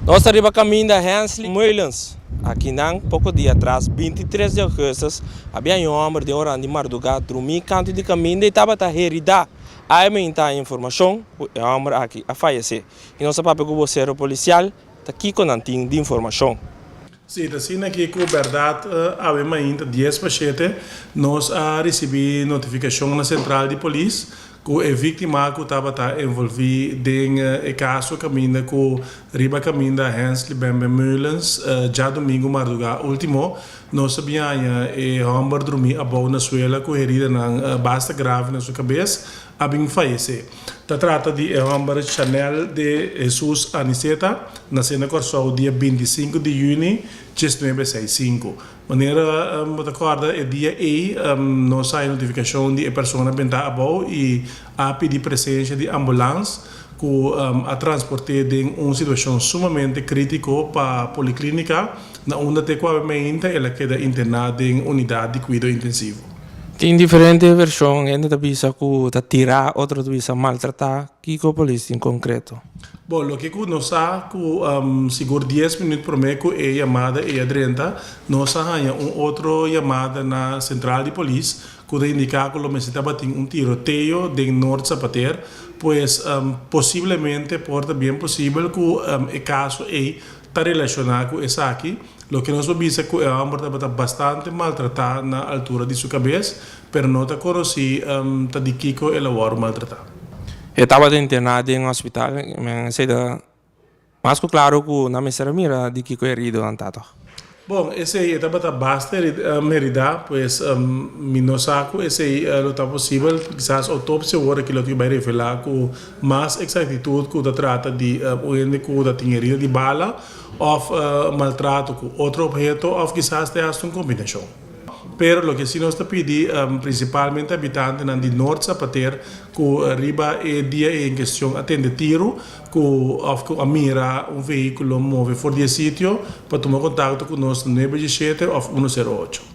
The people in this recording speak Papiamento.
Nos ta riba kaminda Hensley Meulens. Akinan, poko dia atras, 23 di ougùstùs, a bin un hòmber den ora di mardugá drumí kantu di kaminda i tabata heridá. A ta informashon ku e hòmber aki a fayesé. I nos a papia ku bosero polisial, ta kiko nan tin di informashon. Si, asina aki ku berdat awe mainta 6:50 nos a risibí notifikashon na sentral di polis ku e víktima ku tabata envolví den e kaso kaminda ku riba kaminda Hensley Bembe Meulens djadumingu mardugá último nos a bin e hòmber drumí abou na suela ku heridanan basta grave na su kabes a bin fayesé. Ta trata di e hòmber Chanel de Jesus Aniceta, nasé na Kòrsou dia 25 di yüni 1965. Manera bo ta kòrda, e dia ei nos a haña notifikashon di e persona bentá abou i a pidi presensia di ambulans ku a transport'é den un situashon sumamente krítiko pa poliklínika, na unda te ku awe mainta el a keda interná den unidat di kuido intensivo. Tin diferente vershon, hende ta bisa ku ta tirá, otro ta bisa maltratá. Kiko polis tin konkreto? Bon, loke ku nos sa ku sigur 10 minüt promé ku e yamada ei a drenta, nos a haña un otro yamada na sentral di polis ku ta indiká ku lo mester tabatin un tiroteo den Noord Zapateer. Pues posiblemente por ta bien posibel ku e kaso ei ta relashoná ku esaki. Loke nos por bisa ku e hòmber tabata bastante maltratá na altura di su kabes, pero no ta konosí ta di kiko el a wòrdu maltratá. E tabata interná den hospital, esei ta mas ku klaro ku nan mester a mira di kiko e heridonan ta tòg. Bon, esei e tabata basta heridá, pues mi no sa ku esei lo ta posibel. Kisas outopsia awor aki lo tin bai revelá ku mas eksaktitut ku ta trata di un hende ku ta tin herida di bala òf maltrato ku otro opheto òf kisas te hasta un kombinashon. Pero loke si nos ta pidi prinsipalmente habitantenan di Noord Zapateer ku riba e dia ei en kestion a tende tiru ku òf ku a mira un vehíkulo move for di e sitio pa tuma kontakto ku nos na 917 òf 108.